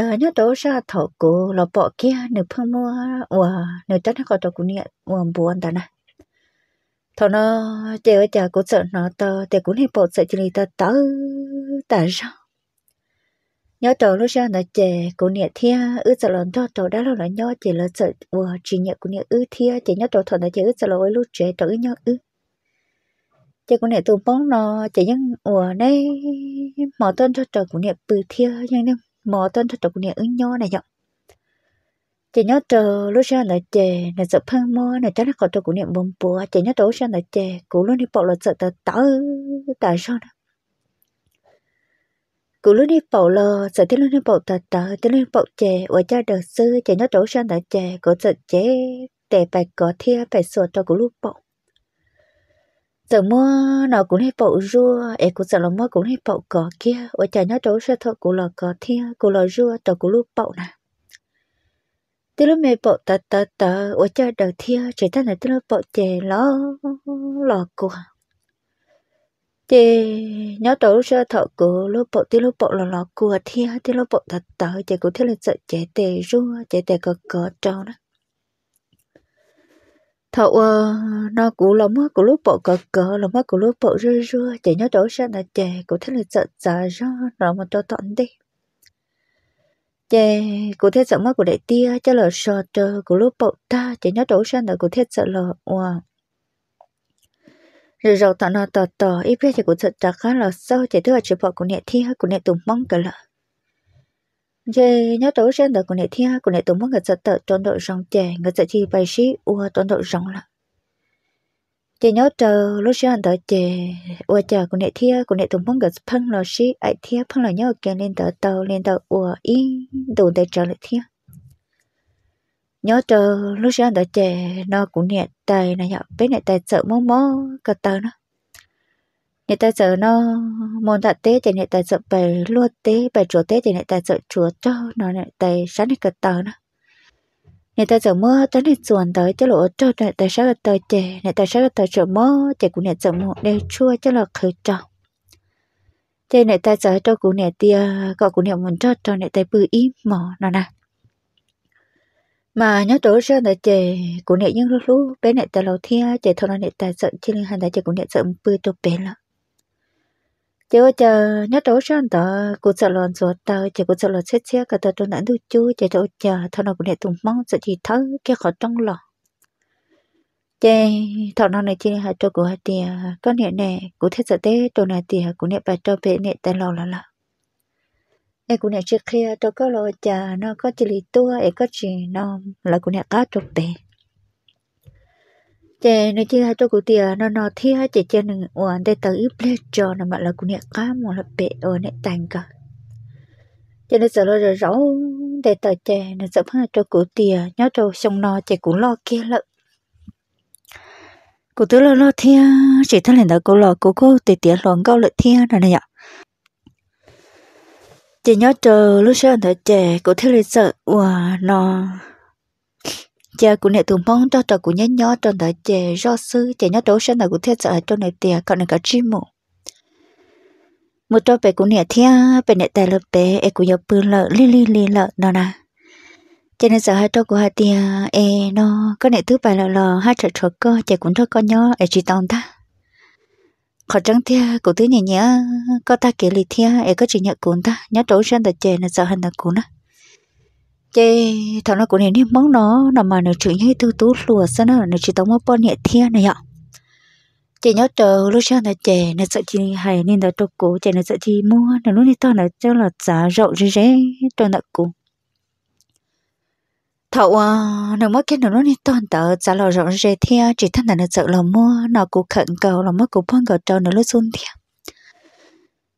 Nyob rau lub sij hawm thaum kuv los pom kiag nws pheej muab uas nws rab niag qau rau kuv niam uas npuav ntawd na, thaum no ces ua cas kuv txawm hnov tau tias kuv niag paum txawm cia li tawv tawv tas zog. Nyob rau lub sij hawm ntawd ces kuv niam thiab wb txawm los nrog rau dab laug lawv nyob ces lawv txawm uas tsis nyiam kuv niam wb thiab ces nyob rau thaum ntawd ces wb txawm los ua ib lub tsev rau wb nyob wb. Ces kuv niam tus hmoob no ces yeej uas niaj hmo tuaj nrog rau kuv niam pw thiab yeej niaj hmo tuaj nrog rau kuv niam wb nyob na yom. Ces nyob rau lub sij hawm ntawd ces nws txawm pheej muab nws rab niag qau rau kuv niam npuav npuav ces nyob rau lub sij hawm ntawd ces kuv lub niag paum los txawm tawv tawv tas zog na. Kuv lub niag paum los txawm tib lub niag paum tawv tawv, tib lub niag paum ces ua caj daws xwb ces nyob rau lub sij hawm ntawd ces kuv txawm cev tes pais kov thiab pais xuas rau kuv lub paum. Txawm muab no kuv niag paum zuaj es kuv txawm los muab kuv niag paum kov kiag ua cas nyob rau lub sij hawm thaum kuv los kov thiab kuv los zuaj rau kuv lub paum na, tib lub me paum tawv tawv tawv ua caj daws thiab tsis tas ntawd tib lub paum ces los los kua. Ces nyob rau lub sij hawm thaum kuv lub paum tib lub paum los los kua thiab tib lub paum tawv tawv ces kuv thiaj li txawm cev tes zuaj cev tes kov kov rau na. Thaum uas no kuv los muab kuv lub paum kov kov los muab kuv lub paum zuaj zuaj ces nyob rau lub sij hawm ntawd ces kuv thiaj li txawm txav zog los mus rau tom ntej. Ces kuv thiaj txawm muab kuv daim tiab coj los so rau kuv lub paum tag ces nyob rau lub sij hawm ntawd kuv thiaj txawm los ua zaum zaum tom no tos tos ib pliag ces kuv txawm rov qab los xauj ces twb tsis pom kuv niam thiab kuv niam tus hmoob nkawd lawm. Ces nyob rau lub sij hawm ntawd kuv niam thiab kuv niam tus hmoob nkawd txawm tawm rau nraum zoov ces nkawd txawm cia li pais sib ua rau nraum zoov lawm. Ces nyob rau lub sij hawm ntawd ces ua cas kuv niam thiab kuv niam tus hmoob nkawd pheej los sib aim thiab pheej los nyob ua ke li ntawd tau li ntawm uas ib ntus ntev tsawv lawm thiab. Nyob rau lub sij hawm ntawd ces no kuv niam tais na yom, peb niam tais txawm mob mob ko taw na. Niam tais txawm no mus nram teb ces niam tais txawm pais luaj teb pais tsuav teb ces niam tais txawm tsuav raug no niam tais sab niag ko taw na. Niam tais txawm muab rab niag txuas ntawd coj los ua raug rau niam tais sab ko taw ces niam tais sab ko taw txawm mob ces kuv niam txawm mus de tshuaj coj los qhwv rau. Ces niam tais txawm hais rau kuv niam tias kom kuv niam mus nrog rau niam tais pw ib hmos no na. Mas nyob rau lub sij hawm ntawd ces kuv niam yeej hlub hlub peb niam tais laus thiab ces thaum no niam tais txawm cia li hais ntawd ces kuv niam txawm mus pw rau pem lawm. Ces ua cas nyob rau lub sij hawm ntawd kuv txawm los ntxuav taw ces kuv txawm los txhiab txhiab ko taw rau ntawm ntug cub ces ua cas thaum no kuv niam tus hmoob txawm cia li thawb kiag qhov rooj los. Ces thaum no nws cia li hais rau kuv hais tias koj niam ne, kuv thiaj txawm teb rau nws tias kuv niam pais rau pem niam tais laus lawm lawm. Es kuv niam tsis qhia rau koj los ua cas no koj cia li tuaj es koj tsis no lawv kuv niam qab rau pem. Ces nws cia li hais rau kuv tias no no thiab ces cia nws uas nte taws ib pliag tso no mam lawv kuv niam qab mus lawm pem uas niam tais nkawd. Ces nws txawm los zaum zaum nte taws ces nws txawm pheej hais rau kuv tias nyob rau xyoo no ces kuv loj kiag lawm. Kuv twb loj loj thiab tsis tas li ntawd kuv los kuv kuj tiav tiav hluas nkauj lawm thiab no na yom. Ces nyob rau lub sij hawm ntawd ces kuv thiaj li txawm uas no cia kuv niam tus hmoob nrog rau kuv nyob nyob rau ntawd ces zoj xwb ces nyob rau lub sij hawm ntawd kuv thiaj txawm hais rau nws tias kom nws kav tsij mus mus rau pem kuv niam thiab pem niam tais lawv pem es kuv yuav pw lawm lig lig li lawm no na. Ces nws txawm hais rau kuv hais tias es no koj niam twb pais lawm los haj tseem tshuav koj ces kuv nrog koj nyob es tsis tau ntag. Qhov tseeb tiag kuv twb nyiam nyiam koj tag kev li thiab es koj tsis nyiam kuv ntag. Nyob rau lub sij hawm ntawd ces nws txawm hais ntawd kuv na. Ces thaum no kuv niam niag hmoob no no mas nws tseem yog ib tug tub hluas xwb na, nws tsis tau muaj poj niam thiab na yom. Ces nyob rau lub sij hawm ntawd ces nws txawm cia li hais li ntawd rau kuv ces nws txawm cia li muab nws lub niag tog ntawd coj los txav zaum ze ze rau ntawm kuv. Thaum uas nws muab kiag nws lub niag tog ntawd txav los zaum ze thiab tsis tas ntawd nws txawm los muab no kuv khawm nkaus los muab kuv puag nkaus rau nws lub xub ntiag.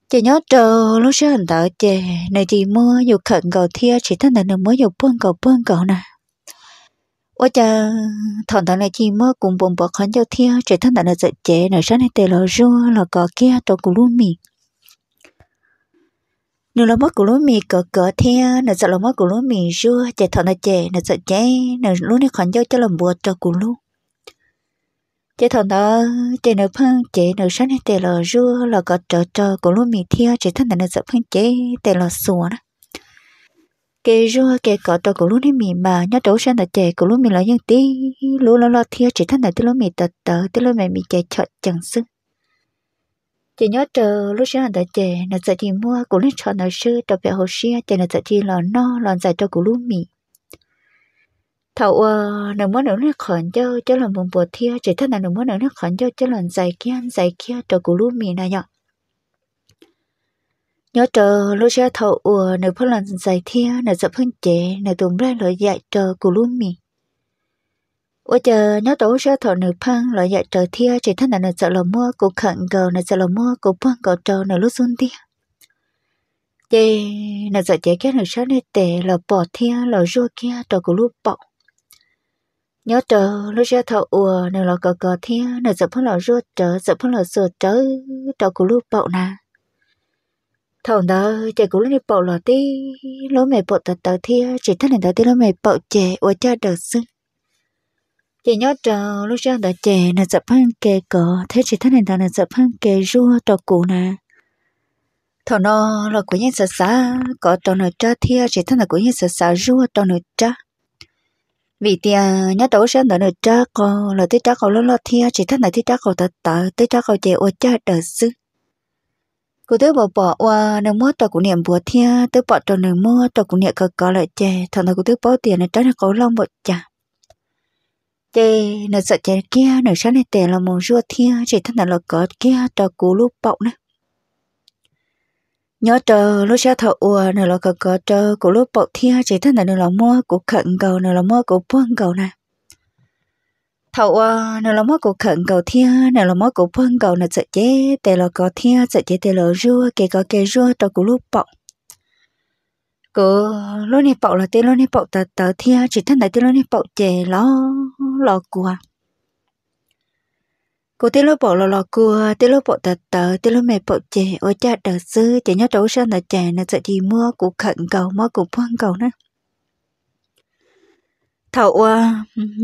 Ces nyob rau lub sij hawm ntawd ces nws cia li muab yus khawm nkaus thiab tsis tas ntawd nws muab yus puag nkaus puag nkaus na. Ua cas thaum ntawd nws cia li muab kuv npuav npuav qhov ncauj thiab tsis tas ntawd nws txawm cev nws sab niag tes los zuaj los kov kiag rau kuv lub mis. Nws los muab kuv lub mis kov kov thiab nws txawm los muab kuv lub mis zuaj ces thaum ntawd ces nws txawm cev nws lub niag qhov ncauj coj los npuav rau kuv lub. Ces thaum ntawd ces nws pheej cev nws sab niag tes los zuaj los kov rawv rau kuv lub mis thiab tsis tas ntawd nws txawm pheej cev tes los xuas na. ke zuaj ke kov rau kuv lub niag mis mas nyob rau lub sij hawm ntawd ces kuv lub mis los yeej tib lub loj loj thiab tsis thaj ntawd tib lub mis tawv tawv tib lub me mis ces chom cees xwb. Ces nyob rau lub sij hawm ntawd ces nws txawm cia muab kuv lub tsho ntawd swb rau pem hauv siab ces nws txawm cia los noj los ntxais rau kuv lub mis. Thaum uas nws muab nws lub niag qhov ncauj coj los npuav npuav thiab tsis thaj ntawd nws muab nws lub niag qhov ncauj coj los ntxais kiag ntxais kiag rau kuv lub mis na yom. Nyob rau lub sij hawm thaum uas nws pheej los ntxais thiab nws txawm pheej cev nws tus nplaig los yaim rau kuv lub mis. Ua cas nyob rau lub sij hawm thaum nws pheej los yaim raws thiab tsis thaj ntawd nws txawm los muab kuv khawm nkaus, nws txawm los muab kuv puag nkaus rau nws lub xub ntiag. Ces nws txawm cev kiag nws sab niag tes los pom thiab los zuaj kiag rau kuv lub paum. Nyob rau lub sij hawm thaum uas nws los kov kov thiab nws txawm pheej los zuaj rawv, txawm pheej los xuas rawv rau kuv lub paum na. Thaum ntawd ces kuv lub niag paum los tib lub me paum tawv tawv thiab tsis thaj li ntawd tib lub me paum ces ua caj daws xwb. Ces nyob rau lub sij hawm ntawd ces nws txawm pheej ke kov thiab tsis thaj li ntawd nws txawm pheej ke zuaj rau kuv na. Thaum no los kuv yeej xav xav kov rau nws rab thiab tsis thaj ntawd kuv yeej xav xav zuaj rau nws rab. Vim tias nyob rau lub sij hawm ntawd nws rab qau los tib rab qau loj loj thiab tsis thaj ntawd tib rab qau tawv tawv, tib rab qau ces ua caj daws xwb. Kuv twb pom pom ua nws muab rau kuv niam npuav thiab twb pom rau nws muab rau kuv niam kov kov lawm ces thaum ntawd kuv twb paub tias nws rab niag qau loj npaum cas. Ces nws txawm cev kiag nws sab niag tes los mus zuaj thiab tsis thaj ntawd los kov kiag rau kuv lub paum na. Nyob rau lub sij hawm thaum uas nws los kov kov rau kuv lub paum thiab tsis thaj ntawd nws los muab kuv khawm nkaus, nws los muab kuv puag nkaus na. Thaum uas nws los muab kuv khawm nkaus thiab nws los muab kuv puag nkaus nws txawm cev tes los kov thiab txawm cev tes los zuaj ke kov ke zuaj rau kuv lub paum. Kuv lub niag paum los tib lub niag paum tawv tawv thiab tsis thaj ntawd tib lub niag paum ces los los kua. Kuv tib lub paum los los kua, tib lub paum tawv tawv, tib lub me paum ces ua caj daws xwb ces nyob rau lub sij hawm ntawd ces nws txawm cia muab kuv khawm nkaus muab kuv puag nkaus na. Thaum uas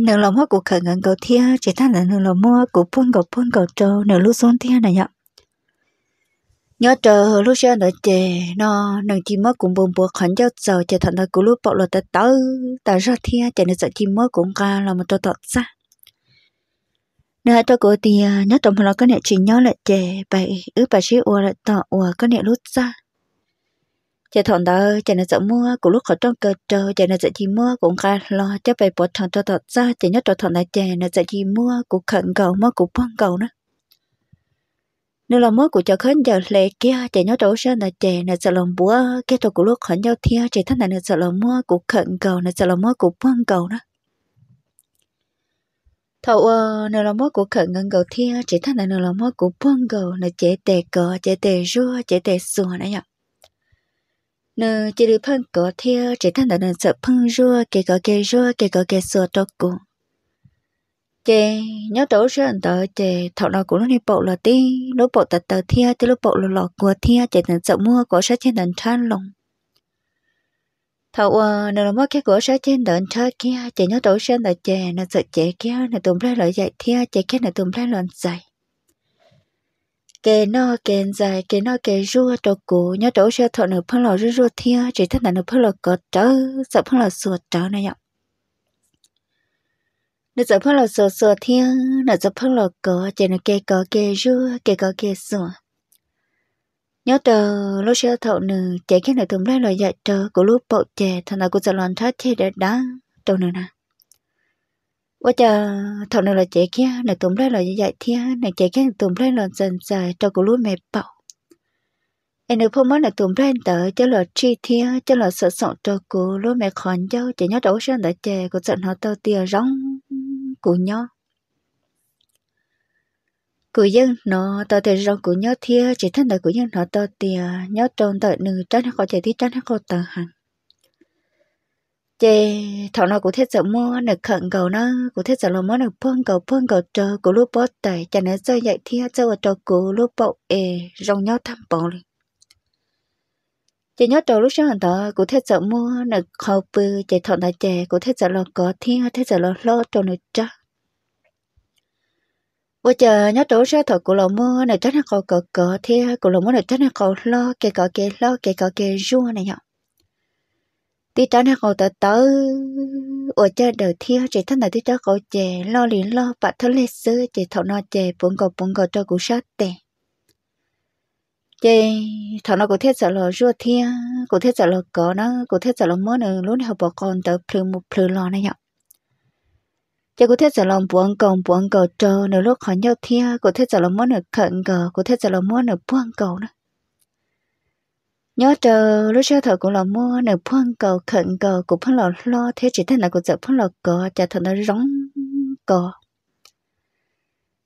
nws los muab kuv khawm nkaus nkaus thiab tsis thaj ntawd nws los muab kuv puag nkaus puag nkaus rau nws lub xub ntiag na yom. Nyob rau lub sij hawm ntawd ces no nws cia muab kuv npuav npuav qhov ncauj txaus ces thaum ntawd kuv lub paum los tawv tawv tas zog thiab ces nws txawm cia muab kuv nqa los mus rau tom txaj. Nws hais rau kuv tias nyob rau hmo no koj niam tsis nyob lawm ces pab wb pab sib ua lawm tom uas koj niam lub txaj. Ces thaum ntawd ces nws txawm muab kuv lub qhov rooj kaw rau ces nws txawm cia muab kuv nqa hlo coj pes pov rhees rau tom txaj ces nyob rau thaum ntawd ces nws txawm cia muab kuv khawm nkaus muab kuv puag nkaus na. Nws los muab kuv cov khaub ncaws hle kiag ces nyob rau lub sij hawm ntawd ces nws txawm los npuav kiag rau kuv lub qhov ncauj thiab tsis thaj ntawd nws txawm los muab kuv khawm nkaus, nws txawm los muab kuv puag nkaus na. Thaum uas nws los muab kuv khawm nkaus nkaus thiab tsis thaj ntawd nws los muab kuv puag nkaus, nws cev tes kov, cev tes zuaj, cev tes xuas na yom. Nws cia li pheej kov thiab tsis thaj ntawd nws txawm pheej zuaj ke kov ke zuaj ke kov ke xuas rau kuv. Ces nyob rau lub sij hawm ntawd ces thaum no kuv lub niag paum los tib lub paum tawv tawv thiab tib lub paum los los kua thiab ces nws txawm muab kuv ob sab ceg ntawd nrhab loo. Thaum uas nws los muab kiag kuv ob sab ceg ntawd nrhab kiag ces nyob rau lub sij hawm ntawd ces nws txawm cev kiag nws tus nplaig los yaim thiab cev kiag nws tus nplaig los ntxais. Ke noj ke ntxais ke noj ke zuaj rau kuv nyob rau lub sij hawm thaum nws pheej los zuaj zuaj thiab tsis thaj ntawd nws pheej los kov rawv txawm pheej los xuas rawv na yom. Nws txawm pheej los xuas xuas thiab nws txawm pheej los kov ces nws ke kov ke zuaj ke kov ke xuas. Nyob rau lub sij hawm thaum nws cev kiag nws tus nplaig los yaim rau kuv lub paum ces thaum ntawd kuv txawm los nrhab ceg dav dav rau nws na. Ua cas thaum nws los cev kiag nws tus nplaig los yaim thiab nws cev kiag nws tus nplaig los ntxais ntxais rau kuv lub me paum, es nws pheej muab nws tus nplaig ntawd coj los tsij thiab coj los xaum xaum rau kuv lub me qhov ncauj ces nyob rau lub sij hawm ntawd ces kuv txawm hnov tau tias zoo kuv nyob. Kuv yeej hnov tau tias zoo kuv nyob thiab tsis thaj ntawd kuv yeej hnov tau tias nyob rau ntawm nws rab niag qau ces tib rab niag qau tawv heev. Ces thaum no kuv thiaj txawm muab nws khawm nkaus na, kuv thiaj txawm los muab nws puag nkaus puag nkaus rau kuv lub pob tais ces nws txawj yaim thiab txawj ua rau kuv lub paum es zoo nyob tag npaum li. Ces nyob rau lub sij hawm ntawd kuv thiaj txawm muab nws qhau pw, ces thaum ntawd ces kuv thiaj txawm los kov thiab thiaj txawm los hlob rau nws rab. Ua cas nyob rau lub sij hawm thaum kuv los muab nws rab niag qau kov kov thiab kuv los muab nws rab niag qau hlob ke kov ke hlob ke kov ke zuaj na yom, ib rab niag qau tawv tawv ua caj daws thiab tsis tag ntawd tib rab qau ces loj li loj pam thawj leg xwb ces thaum no ces puv nkaus puv nkaus rau kuv sab tes. Ces thaum no kuv thiaj txawm los zuaj thiab kuv thiaj txawm los kov na, kuv thiaj txawm los muab nws lub niag hauv paus qau ntawd plhws mus plhws los na yom. Ces kuv thiaj txawm los npuav nkaus npuav nkaus rau nws lub qhov ncauj thiab kuv thiaj txawm los muab nws khawm nkaus, kuv thiaj txawm los muab nws puag nkaus na. Nyob rau lub sij hawm thaum kuv los muab nws puag nkaus khawm nkaus kuv pheej los hlob thiab tsis tag ntawd kuv txawm pheej los kov ces thaum ntawd zoo kov.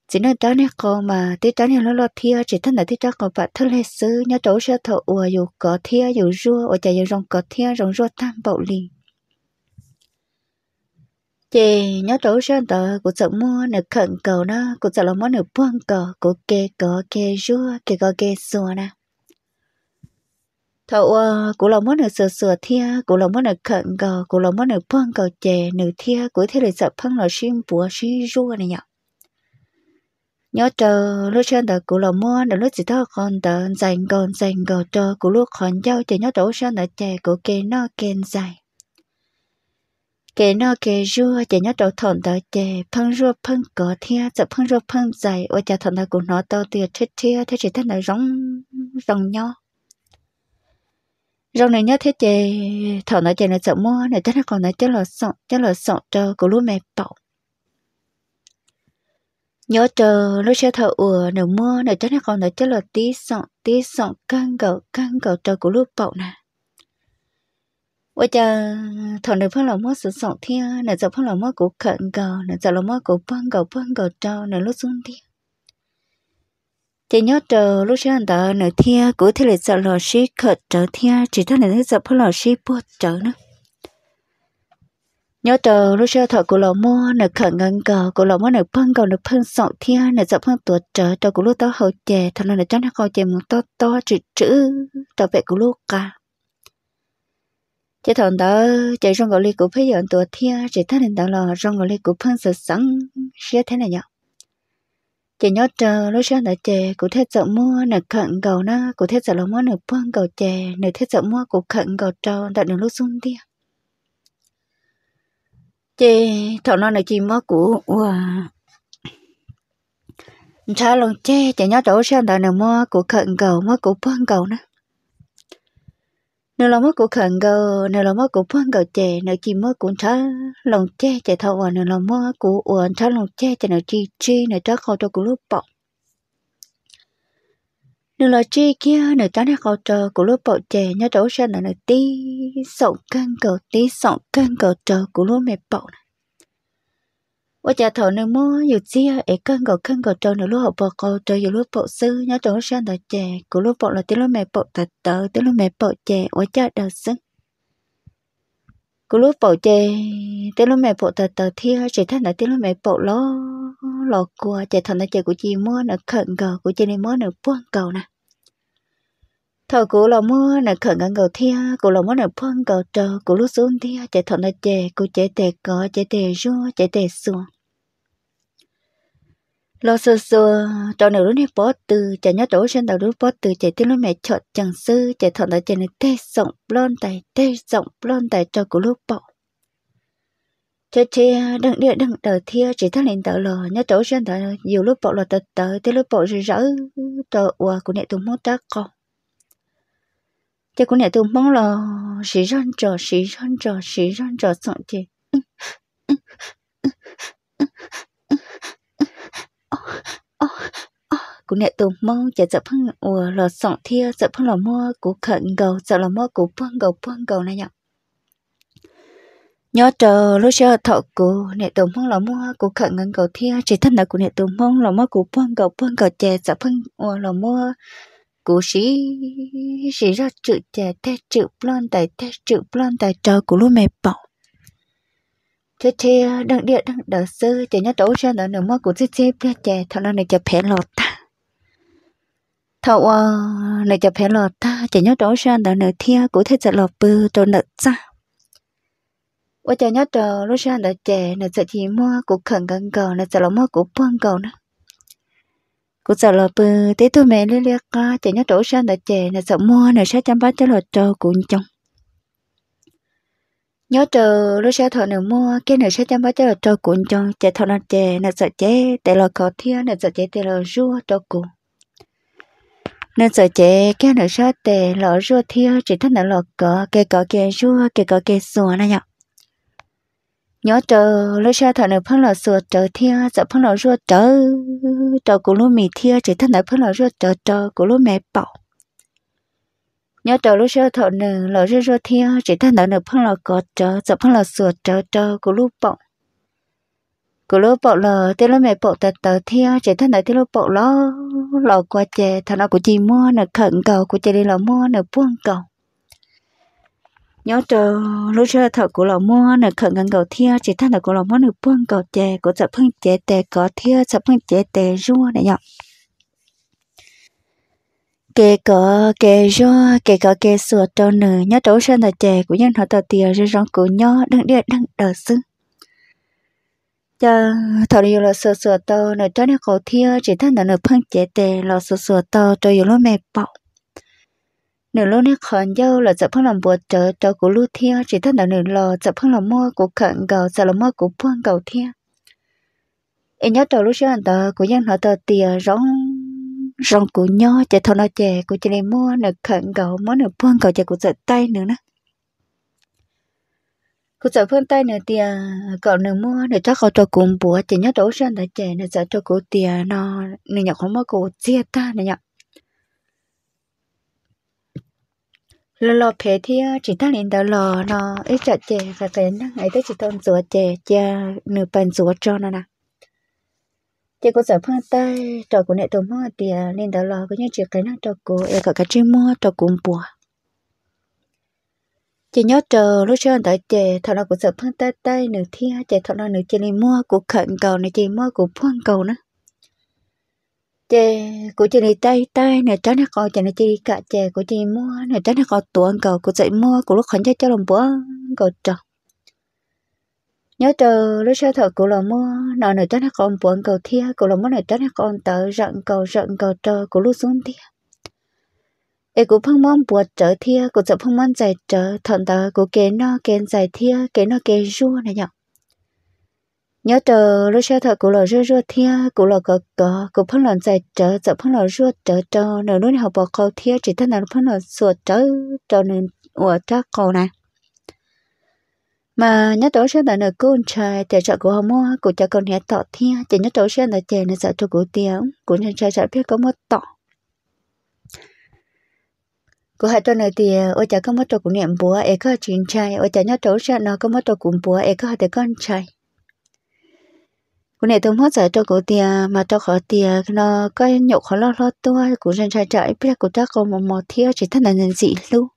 Txiv neej rab niag qau mas tib rab niag loj loj thiab tsis tag ntawd tib rab qau pam thawj leg xwb nyob rau lub sij hawm thaum uas yus kov thiab yus zuaj ua cas yus zoo kov thiab zoo zuaj tag npaum li. Ces nyob rau lub sij hawm ntawd kuv txawm muab nws khawm nkaus na, kuv txawm los muab nws puag nkaus, kuv ke kov ke zuaj ke kov ke xuas na. Thaum uas kuv los muab nws xuas xuas thiab kuv los muab nws khawm nkaus, kuv los muab nws puag nkaus ces nws thiab kuv thiaj li txawm pheej los sib npuav sib zuaj na yom. Nyob rau lub sij hawm ntawd kuv los muab nws lub txiv taub qau ntawd ntxais nkaus ntxais nkaus rau kuv lub qhov ncauj ces nyob rau lub sij hawm ntawd ces kuv ke noj ke ntxais, ke noj ke zuaj ces nyob rau thaum ntawd ces pheej zuaj pheej kov thiab txawm pheej zuaj pheej ntxais ua cas thaum ntawd kuv hnov tau tias rhiab rhiab thiab tsis tag ntawd zoo zoo nyob. Zoo nws nyob thiab ces thaum ntawd ces nws txawm muab nws rab niag qau ntawd coj los xoom coj los xoom rau kuv lub me paum. Nyob rau lub sij hawm thaum uas nws muab nws rab niag qau ntawd coj los tib xoom tib xoom kawg nkaus kawg nkaus rau kuv lub paum na. Ua cas thaum nws pheej los muab xoom xoom thiab nws txawm pheej los muab kuv khawm nkaus, nws txawm los muab kuv puag nkaus puag nkaus rau nws lub xub ntiag. Ces nyob rau lub sij hawm ntawd nws thiab kuv thiaj li txawm los sib khawm rawv thiab tsis tag nws twb txawm pheej los sib puag rawv na. Nyob rau lub sij hawm thaum kuv los muab nws khawm nkaus nkaus, kuv los muab nws puag nkaus nws pheej xoom thiab nws txawm pheej tuav rawv rau kuv lub taub hau ces thaum no nws rab niag qau ces mus tob tob tswm tswm rau pem kuv lub qa. Ces thaum ntawd ces zoo nkaus li kuv pheej yuav ntuav thiab tsis tag li ntawd los zoo nkaus li kuv pheej xav xeev siab thiab na yom. Ces nyob rau lub sij hawm ntawd ces kuv thiaj txawm muab nws khawm nkaus na, kuv thiaj txawm los muab nws puag nkaus ces nws thiaj txawm muab kuv khawm nkaus rau ntawm nws lub xub ntiag. Ces thaum no nws cia li muab kuv ua nrhab loo ceg ces nyob rau lub sij hawm ntawd nws muab kuv khawm nkaus muab kuv puag nkaus na. Nws los muab kuv khawm nkaus, nws los muab kuv puag nkaus ces nws cia li muab kuv nrhab loo ceg ces thaum uas nws los muab kuv ua nrhab loo ceg ces nws cia li tsij nws rab qau rau kuv lub paum. Nws los tsij kiag nws rab niag qau rau kuv lub paum ces nyob rau lub sij hawm ntawd nws tib xoom kawg nkaus tib xoom kawg nkaus rau kuv lub me paum na. Ua cas thaum nws muab yus txiag es kawg nkaus kawg nkaus rau nws lub hauv paus qau rau yus lub paum xwb nyob rau lub sij hawm ntawd ces kuv lub paum los tib lub me paum tawv tawv, tib lub me paum ces ua caj daws xwb. Kuv lub paum ces tib lub me paum tawv tawv thiab tsis tag ntawd tib lub me paum los los kua ces thaum ntawd ces kuv cia li muab nws khawm nkaus, kuv cia li muab nws puag nkaus na. Thaum kuv los muab nws khawm nkaus nkaus thiab kuv los muab nws puag nkaus rau kuv lub xub ntiag ces thaum ntawd ces kuv cev tes kov cev tes zuaj cev tes xuas los xuas xuas rau nws lub niag pob tw ces nyob rau lub sij hawm ntawd lub pob tw ces tib lub me chom cees xwb ces thaum ntawd ces nws tej xoom ploj ntais tej xoom ploj ntais rau kuv lub paum. Thiab thiab deej diaj deej daws thiab tsis tag li ntawd los nyob rau lub sij hawm ntawd yus lub paum los tawv tawv, tib lub paum zawv zawv rau uas kuv niam tus hmoob rab qau. Ces kuv niam tus hmoob los siv zog ntsos siv zog ntsos siv zog ntsos xoom ces kuv niam tus hmoob ces txawm pheej uas los xoom thiab txawm pheej los muab kuv khawm nkaus, txawm los muab kuv puag nkaus puag nkaus na yom. Nyob rau lub sij hawm thaum kuv niam tus hmoob los muab kuv khawm nkaus nkaus thiab tsis tag ntawd kuv niam tus hmoob los muab kuv puag nkaus puag nkaus ces txawm pheej uas los muab kuv siv siv zog tswm ces tej tswm ploj ntais tej tswm ploj ntais rau kuv lub me paum. Thiab thiab deej diaj deej daws xwb ces nyob rau lub sij hawm ntawd nws muab kuv txib txib pliag ces thaum no nws cov phev los tag. Thaum uas nws cov phev los tag ces nyob rau lub sij hawm ntawd nws thiab kuv thiaj txawm los pw rau ntawm txaj. Ua cas nyob rau lub sij hawm ntawd ces nws txawm cia li muab kuv khawm nkaus nkaus, nws txawm los muab kuv puag nkaus na. Kuv txawm los pw tib tug me liab liab qab ces nyob rau lub sij hawm ntawd ces nws txawm muab nws sab caj npab coj los rau kuv ncoo. Nyob rau lub sij hawm thaum nws muab kiag nws sab caj npab coj los rau kuv ncoo ces thaum no ces nws txawm cev tes los kov thiab nws txawm cev tes los zuaj rau kuv. Nws txawm cev kiag nws sab tes los zuaj thiab tsis tag ntawd los kov, kev kov kev zuaj, kev kov kev xuas na yom. Nyob rau lub sij hawm thaum nws pheej los xuas rawv thiab txawm pheej los zuaj rawv rau kuv lub mis thiab tsis tag ntawd pheej los zuaj rawv rau kuv lub me paum. Nyob rau lub sij hawm thaum nws los zuaj zuaj thiab tsis tag ntawd nws pheej los kov rawv txawm pheej los xuas rawv rau kuv lub paum. Kuv lub paum los tej lub me paum tawv tawv thiab tsis tag ntawd tej lub paum los los kua ces thaum no kuv cia li muab nws khawm nkaus, kuv cia li los muab nws puag nkaus. Nyob rau lub sij hawm thaum kuv los muab nws khawm nkaus nkaus thiab tsis tag ntawd kuv los muab nws puag nkaus ces kuv txawm pheej cev tes kov thiab txawm pheej cev tes zuaj na yom. Kev kov kev zuaj, kev kov kev xuas rau nws nyob rau lub sij hawm ntawd ces kuv yeej hnov tau tias zoo zoo kuv nyob deeg diaj deeg daws xwb. Ces thaum nws yuav los xuas xuas tau nws rab niag qau thiab tsis tag ntawd nws pheej cev tes los xuas xuas tau rau yus lub me paum. Nws lub niag qhov ncauj los txawm pheej los npuav rawv rau kuv lub thiab tsis tag ntawd nws los txawm pheej los muab kuv khawm nkaus, txawm los muab kuv puag nkaus thiab. Es nyob rau lub sij hawm ntawd kuv yeej hnov tau tias zoo zoo kuv nyob ces thaum no ces kuv cia li muab nws khawm nkaus, muab nws puag nkaus ces kuv txawm taij nws na. Kuv txawm pheej taij nws tias kom nws muab nws rab qau rau kuv npuav ces nyob rau lub sij hawm ntawd ces nws txawm rau kuv tias no nws nyuam qhuav muab kuv txiag tag na yom. Los los phem thiab tsis tag li ntawd los no ib tsam ces qias qias neeg es twb tsis tau ntxuav ces cia nws pais ntxuav tso no na. Ces kuv txawm pheej taij rau kuv niam tus hmoob tias li ntawd los koj yeej tsis qias neeg rau kuv es kom kav tsij muab rau kuv npuav. Ces nyob rau lub sij hawm ntawd ces thaum no kuv txawm pheej taij taij nws thiab ces thaum no nws cia li muab kuv khawm nkaus, nws cia li muab kuv puag nkaus na. Ces kuv cia li taij taij nws rab niag qau ces nws cia li kam ces kuv cia li muab nws rab niag qau tuav nkaus, kuv txawm muab kuv lub qhov ncauj coj los npuav nkaus rau. Nyob rau lub sij hawm thaum kuv los muab no nws rab niag qau npuav nkaus thiab kuv los muab nws rab niag qau ntawd zawm nkaus zawm nkaus rau kuv lub xub ntiag. Es kuv pheej muab npuav rawv thiab kuv txawm pheej muab ntxais rawv, thaum ntawd kuv ke noj ke ntxais thiab ke noj ke zuaj na yom. Nyob rau lub sij hawm thaum kuv los zuaj zuaj thiab kuv los kov kov, kuv pheej los ntxais rawv txawm pheej los zuaj rawv rau nws lub niag hauv paus qau thiab tsis tag ntawd pheej los xuas rawv rau nws uas rab qau na. Mas nyob rau lub sij hawm ntawd nws kuj ntshai tias tsam kuv ho muab kuv cov kaus hniav tom thiab ces nyob rau lub sij hawm ntawd ces nws txawm rau kuv tias kuv ntshai ntshai tsam pliag koj muab tom. Kuv hais rau nws tias ua cas koj muab rau kuv niam npuav es koj tsis ntshai, ua cas nyob rau lub sij hawm no koj muab rau kuv npuav es koj hais tias koj ntshai. Kuv niam tus hmoob txawm rau kuv tias mas rau qhov tias no koj nyuam qhuav loj hlob tuaj, kuv ntshai ntshai tsam ib pliag kuv rab qau mos mos thiab tsis tag ntawd ntxim hlub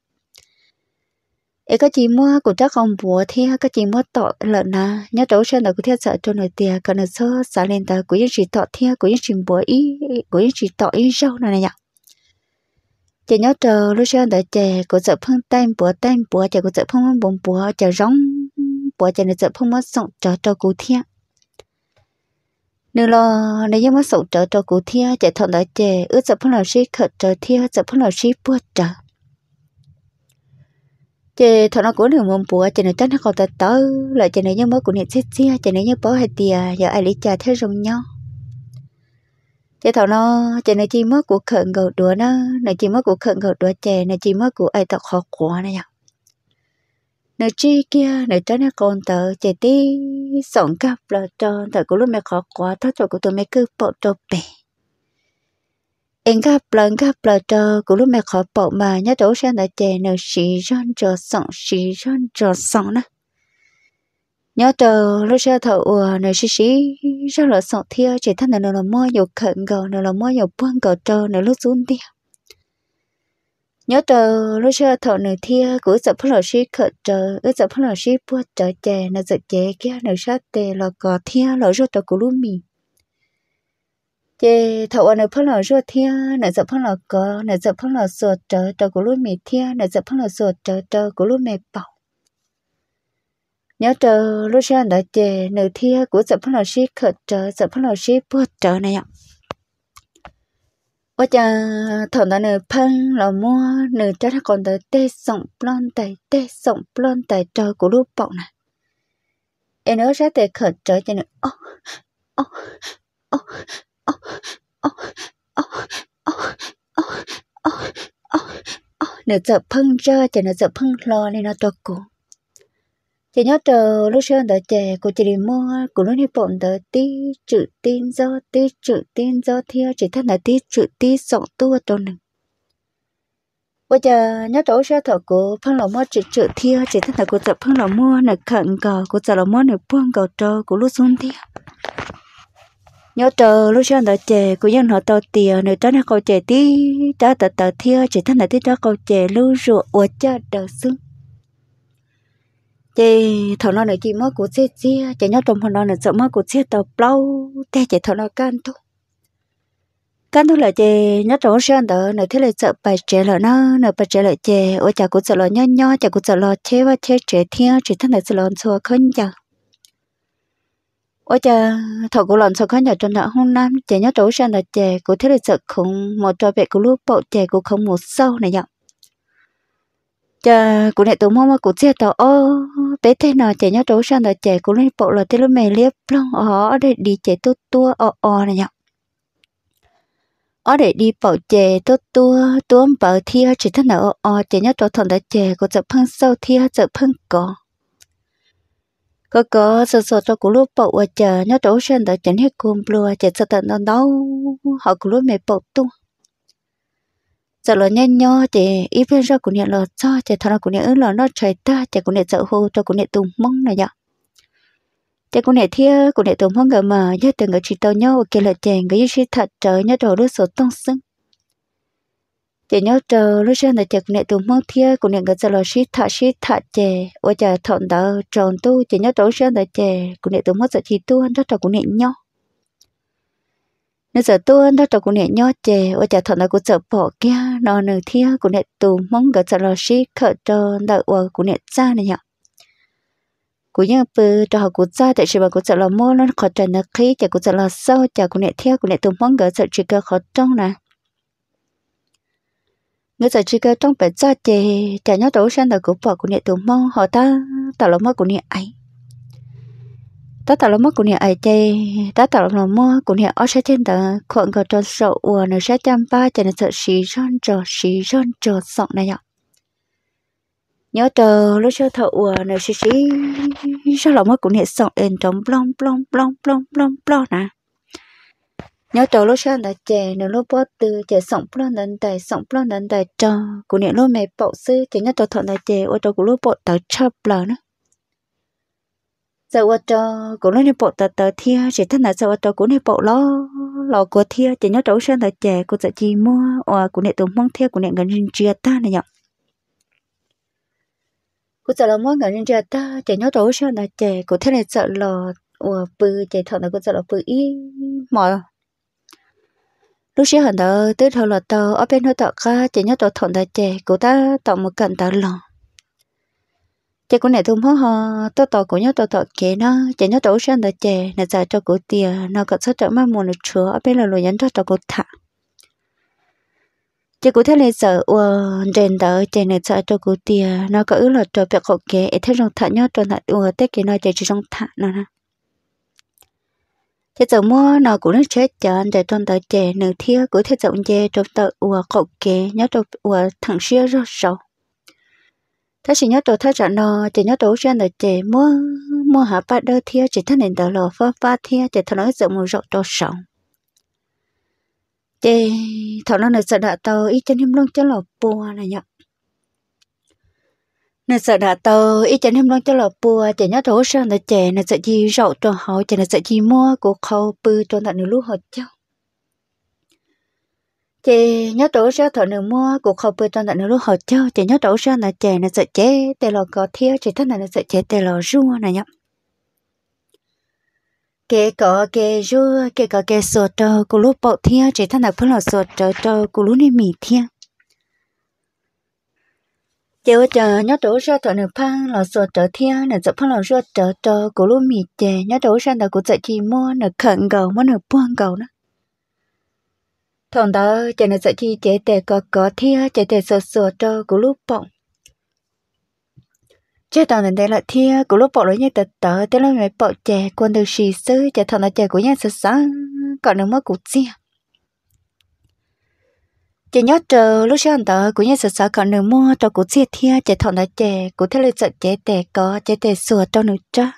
es koj cia li muab kuv rab qau npuav thiab koj cia li muab tom lawm na. Nyob rau lub sij hawm ntawd kuv thiaj txawm rau nws tias kom nws txhob xav li ntawd, kuv yeej tsis tom thiab kuv yeej tsis npuav ib, kuv yeej tsis tom ib zaug no na yom. Ces nyob rau lub sij hawm ntawd ces kuv txawm pheej taij npuav taij npuav ces kuv txawm pheej muab npuav npuav ces zoo npuav ces nws txawm pheej muab xoom rawv rau kuv thiab. Nws los nws yeej muab xoom rawv rau kuv thiab ces thaum ntawd ces wb txawm pheej los sib khawm rawv thiab txawm pheej los sib puag rawv. Ces thaum no kuv nws mus npuav ces nws rab niag qau tawv tawv lawm ces nws yeej muab kuv niam txiag txiag ces nws yeej paub hais tias yog ais li cas thiaj zoo nyob. Ces thaum no ces nws cia li muab kuv khawm nkaus duav na, nws cia li muab kuv khawm nkaus duav ces nws cia li muab kuv aim tom qhov quav na yom. Nws tsig kiag nws rab niag qau ntawd ces tib xoom nkag plaws rau ntawm kuv lub me qhov quav tag rau kuv tus me kwj paum rau pem. Es nkag plaws nkag plaws rau kuv lub me qhov paum mas nyob rau lub sij hawm ntawd ces nws siv zog ntsos xoom siv zog ntsos xoom na. Nyob rau lub sij hawm thaum uas nws siv siv zog los xoom thiab tsis tag ntawd nws los muab yus khawm nkaus, nws los muab yus puag nkaus rau nws lub xub ntiag. Nyob rau lub sij hawm thaum nws thiab kuv wb txawm pheej los sib khawm rawv, wb txawm pheej los sib puag rawv ces nws txawm cev kiag nws sab tes los kov thiab los zuaj rau kuv lub mis. Ces thaum uas nws pheej los zuaj thiab nws txawm pheej los kov, nws txawm pheej los xuas rawv rau kuv lub mis thiab nws txawm pheej los xuas rawv rau kuv lub me paum. Nyob rau lub sij hawm ntawd ces nws thiab kuv txawm pheej los sib khawm rawv, txawm pheej los sib puag rawv na yom. Ua cas thaum ntawd nws pheej los muab nws rab niag qau ntawd tej xoom ploj ntais tej xoom ploj ntais rau kuv lub paum na, es nws ob sab tes khawm rawv ces nws o o o o o o o o o nws txawm pheej ntsaj ces nws txawm pheej hlo li no rau kuv. Ces nyob rau lub sij hawm ntawd ces kuv cia li muab kuv lub niag paum ntawd tib tswm tib ntxob tib tswm tib ntxob thiab tsis tag ntawd tib tswm tib xoom tuaj rau nws. Ua cas nyob rau lub sij hawm thaum kuv pheej los muab tswm tswm thiab tsis tag ntawd kuv txawm pheej los muab nws khawm nkaus, kuv txawm los muab nws puag nkaus rau kuv lub xub ntiag. Nyob rau lub sij hawm ntawd ces kuv yeej hnov tau tias nws rab niag qau ces tib rab tawv tawv thiab tsis tag ntawd tib rab qau ces lub zuam ua caj daws xwb. Ces thaum no nws cia li muab kuv txiag txiag, ces nyob rau hmo no nws txawm muab kuv txiag tau plaub teg, ces thaum no kaj ntug. Kaj ntug lawm ces nyob rau lub sij hawm ntawd nws thiaj li txawm pais tsev lawm na. Nws pais tsev lawm ces ua cas kuv txawm los nyob nyob ces kuv txawm los cheb vaj cheb tsev thiab tsis tag ntawd txawm los ntxhua khaub ncaws. Ua cas thaum kuv los ntxhua khaub ncaws rau ntawm hoob nab ces nyob rau lub sij hawm ntawd ces kuv thiaj li txawm khoov mus rau pem kuv lub paum ces kuv khoov mus xauj na yom. Ces kuv niam tus hmoob muab kuv txiag tau ob peb teg no ces nyob rau lub sij hawm ntawd ces kuv lub paum los tej lub me liab ploog o, ob daim di ces tuab tuab o o na yom. Ob daim di paum ces tuab tuab tuab npawv thiab tsis tag ntawd o o ces nyob rau thaum ntawd ces kuv txawm pheej xauj thiab txawm pheej kov kov kov xuas xuas rau kuv lub paum ua cas nyob rau lub sij hawm ntawd ces niag kua nplua ces txawm tawm ntau ntau hauv kuv lub me paum tuaj. Txawm los nyob nyob ces ib pliag zoj kuv niam los txog ces thaum no kuv niam wb los noj tshais tag ces kuv niam txawm hu rau kuv niam tus hmoob na yom. Ces kuv niam thiab kuv niam tus hmoob nkawd mas yog tias nkawd tsis tau nyob ua ke lawm ces nkawd yeej sib tham rawv nyob rau hauv lub xov tooj xwb. Ces nyob rau lub sij hawm ntawd ces kuv niam tus hmoob thiab kuv niam nkawd txawm los sib tham sib tham ces ua cas thaum ntawd tsaus ntuj ces nyob rau lub sij hawm ntawd ces kuv niam tus hmoob txawm cia li tuaj nrog rau kuv niam nyob. Nws txawm tuaj nrog rau kuv niam nyob ces ua cas thaum ntawd kuv txawm pom kiag no nws thiab kuv niam tus hmoob nkawd txawm los sib khawm rau ntawm uas kuv niam txaj na yom. Kuv yeej pw rau hauv kuv txaj tiam sis mas kuv txawm los muab lub qhov rais ntawd qhib ces kuv txawm los xauj cas kuv niam thiab kuv niam tus hmoob nkawd txawm tsis kaw qhov rooj na. Nkawd txawm tsis kaw rooj pem txaj ces cas nyob rau lub sij hawm ntawd kuv pom kuv niam tus hmoob ho tab tom los muab kuv niam aiv. Tab tom los muab kuv niam aiv ces tab tom los muab kuv niam ob sab ceg ntawd khuam nkaus rau saum uas nws sab caj npab ces nws txawm siv zog ntsos siv zog ntsos xoom na yom. Nyob rau lub sij hawm thaum uas nws siv siv zog los muab kuv niam xoom es nrov nploj nploj nploj nploj nploj nploj na. Nyob rau lub sij hawm ntawd ces nws lub pob tw ces xoom ploj ntawd ntais xoom ploj ntawd ntais rau kuv niam lub me paum xwb ces nyob rau thaum ntawd ces ua rau kuv lub paum tawv tshaj plaws na. Txawm ua rau kuv lub niag paum tawv tawv thiab tsis tag ntawd txawm ua rau kuv niag paum los los kua thiab ces nyob rau lub sij hawm ntawd ces kuv txawm cia li muab uas kuv niam tus hmoob thiab kuv niam nkawd ntsia ntsia tag na yom. Kuv txawm los muab nkawd ntsia ntsia tag ces nyob rau lub sij hawm ntawd ces kuv thiaj li txawm los uas pw ces thaum ntawd kuv txawm los pw ib hmo. Lub sij hawm ntawd twb dhau los tau ob peb hnub tom qab ces nyob rau thaum ntawd ces kuv tab tom mus kawm ntawv los. Ces kuv niam tus hmoob ho tuaj tos kuv nyob rau tom kev na ces nyob rau lub sij hawm ntawd ces nws txawm rau kuv tias no kom txhob rawm maj mus nws tshuav ob peb lo lus yuav nrog rau kuv tham. Ces kuv thiaj li txawm ua nres ntawd ces nws txawm rau kuv tias no kom wb los rau pem qaum kev es thiaj zoo tham nyob rau ntawm ua tej kev no ces tsis zoo tham no na. Ces txawm muab no kuv lub tsheb cav nres rau ntawd ces nws thiab kuv thiaj txawm nce rau ntawm ua qaum kev nyob rau ua theem siab zog saud. Tab sis nyob rau thaj tsam no ces nyob rau lub sij hawm ntawd ces muaj muaj hav paj dawb thiab tsis tag li ntawd los fab fab thiab ces thaum no wb txawm mus zaum rau saud. Ces thaum no nws txawm dam tau ib co niag nplooj coj los pua na yom. Nws txawm dam tau ib co niag nplooj coj los pua ces nyob rau lub sij hawm ntawd ces nws txawm cia li zaum rau hauv ces nws txawm cia li muab kuv qhau pw rau ntawm nws lub hauv caug. Ces nyob rau lub sij hawm thaum nws muab kuv qhau pw rau ntawm nws lub hauv caug ces nyob rau lub sij hawm ntawd ces nws txawm cev tes los kov thiab tsis tag ntawd nws txawm cev tes los zuaj na yom. Kev kov kev zuaj kev kov kev xuas rau kuv lub paum thiab tsis tag ntawd pheej los xuas rawv rau kuv lub niag mis thiab. Ces ua cas nyob rau lub sij hawm thaum nws pheej los xuas rawv thiab nws txawm pheej los zuaj rawv rau kuv lub mis ces nyob rau lub sij hawm ntawd kuv txawm cia li muab nws khawm nkaus muab nws puag nkaus na. Thaum ntawd ces nws txawm cia li cev tes kov kov thiab cev tes xuas xuas rau kuv lub paum. Tseg tau ntev ntev lawm thiab kuv lub paum los yeej tawv tawv, tej lub me paum ces kua ntws si xwb, ces thaum ntawd ces kuv yeej xav xav kom nws muab kuv txiag. Ces nyob rau lub sij hawm ntawd kuv yeej xav xav kom nws muab rau kuv txiag thiab, ces thaum ntawd ces kuv thiaj li txawm cev tes kov cev tes xuas rau nws rab.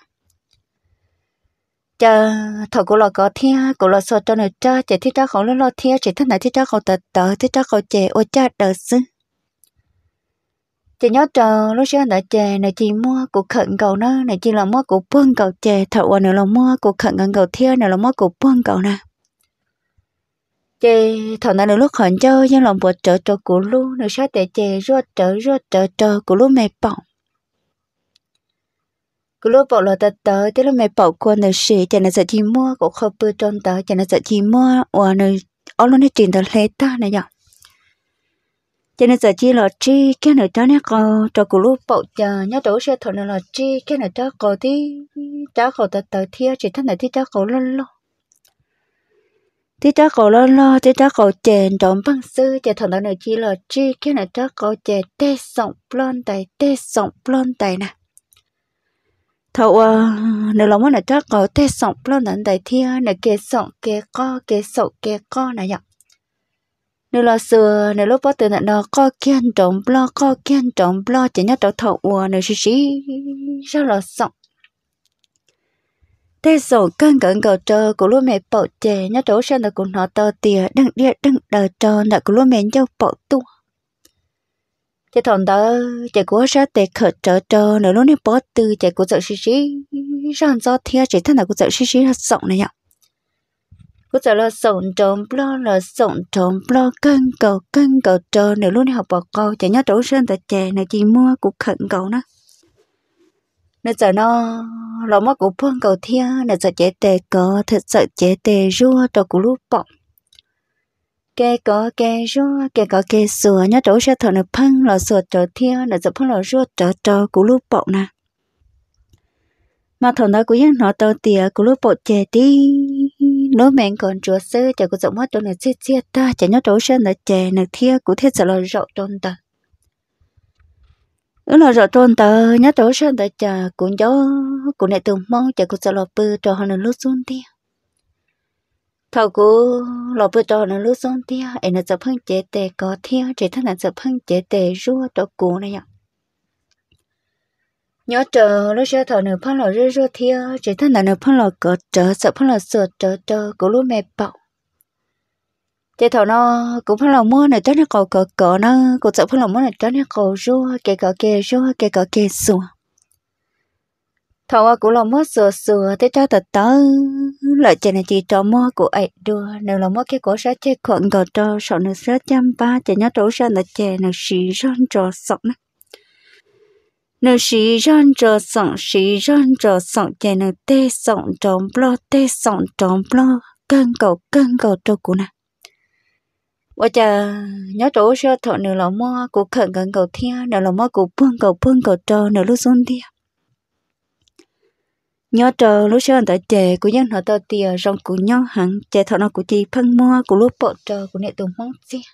Ces thaum kuv los kov thiab kuv los xuas rau nws rab ces thiab rab qau loj loj thiab tsis thaj ntawd thiab rab qau tawv tawv thiab rab qau ces ua caj daws xwb. Ces nyob rau lub sij hawm ntawd ces nws cia li muab kuv khawm nkaus na, nws cia li los muab kuv puag nkaus, ces thaum uas nws los muab kuv khawm nkaus nkaus thiab nws los muab kuv puag nkaus na, ces thaum ntawd nws lub qhov ncauj yeej los npuas rawv rau kuv lub, nws sab tes ces zuaj rawv zuaj rawv rau kuv lub me paum. Kuv lub paum los tawv tawv thiab lub me paum kua ntws si, ces nws txawm cia li muab kuv qhau pw rau ntawd, ces nws txawm cia li muab uas nws ob lub niag ris ntawd hle tag na yom. Ces nws txawm cia li los tsig kiag nws rab niag qau rau kuv lub paum, ces nyob rau lub sij hawm thaum nws los tsig kiag nws rab qau tib rab qau tawv tawv thiab tsis thaj ntawd tib rab qau loj loj, tib rab qau loj loj tib rab qau ces nrov npeej xwb, ces thaum ntawd nws cia li los tsig kiag nws rab qau ces tej xoom ploj ntais tej xoom ploj ntais na. Thaum uas nws los muab nws rab qau tej xoom ploj ntawd ntais thiab nws ke xoom ke qoj ke xoom ke qoj na yom, nws los xuas nws lub pob tw ntawm no qoj kiag nrov nploj qoj kiag nrov nploj, ces nyob rau thaum uas nws siv siv zog los xoom tej xoom kawg nkaus nkaus rau kuv lub me paum, ces nyob rau lub sij hawm ntawd kuv hnov tau tias deej diaj deej daws rau ntawm kuv lub me ncauj paum tuaj. Ces thaum ntawd ces kuv ua sab tes khawm rawv rau nws lub niag pob tw, ces kuv txawm siv siv zog ntxob thiab tsis thaj ntawd kuv txawm siv siv zog xoom na yom. Kuv txawm los xoom nrov nploj los xoom nrov nploj kawg nkaus kawg nkaus rau nws lub niag hauv paus qau, ces nyob rau lub sij hawm ntawd ces nws cia li muab kuv khawm nkaus na. Nws txawm no los muab kuv puag nkaus thiab nws txawm cev tes kov thiab txawm cev tes zuaj rau kuv lub paum. Ke kov ke zuaj ke kov ke xuas, nyob rau lub sij hawm thaum nws pheej los xuas rawv thiab nws txawm pheej los zuaj rawv rau kuv lub paum na. Mas thaum ntawd kuv yeej hnov tau tias kuv lub paum ces tib lub me nkos ntsuav xwb, ces kuv txawm muab rau nws txiag txiag tag, ces nyob rau lub sij hawm ntawd ces nws thiab kuv thiaj txawm los zaum rau ntawd. Wb los zaum rau ntawd, nyob rau lub sij hawm ntawd ces kuv nco kuv niam tus hmoob, ces kuv txawm los pw rau hauv nws lub xub ntiag. Thaum kuv los pw rau hauv nws lub xub ntiag es nws txawm pheej cev tes kov thiab tsis thaj ntawd txawm pheej cev tes zuaj rau kuv na yom. Nyob rau lub sij hawm thaum nws pheej los zuaj zuaj thiab tsis thaj ntawd nws pheej los kov rawv txawm pheej los xuas rawv rau kuv lub me paum. Ces thaum no kuv pheej los muab nws rab niag qau kov kov na, kuv txawm pheej los muab nws rab niag qau zuaj ke kov ke zuaj ke kov ke xuas. Thaum uas kuv los muab xuas xuas tej rab tawv tawv lawm ces nws cia li rov muab kuv aim dua, nws los muab kiag kuv ob sab ceg khuam nkaus rau saum nws sab caj npab, ces nyob rau lub sij hawm ntawd ces nws siv zog ntsos xoom na. Nws siv zog ntsos xoom siv zog ntsos xoom ces nws tej xoom nrov nploj tej xoom nrov nploj kawg nkaus kawg nkaus rau kuv na. Ua cas nyob rau lub sij hawm thaum nws los muab kuv khawm nkaus nkaus thiab nws los muab kuv puag nkaus puag nkaus rau nws lub xub ntiag, nyob rau lub sij hawm ntawd ces kuv yeej hnov tau tias zoo kuv nyob heev, ces thaum no kuv cia li pheej muab kuv lub paum rau kuv niam tus hmoob txiag.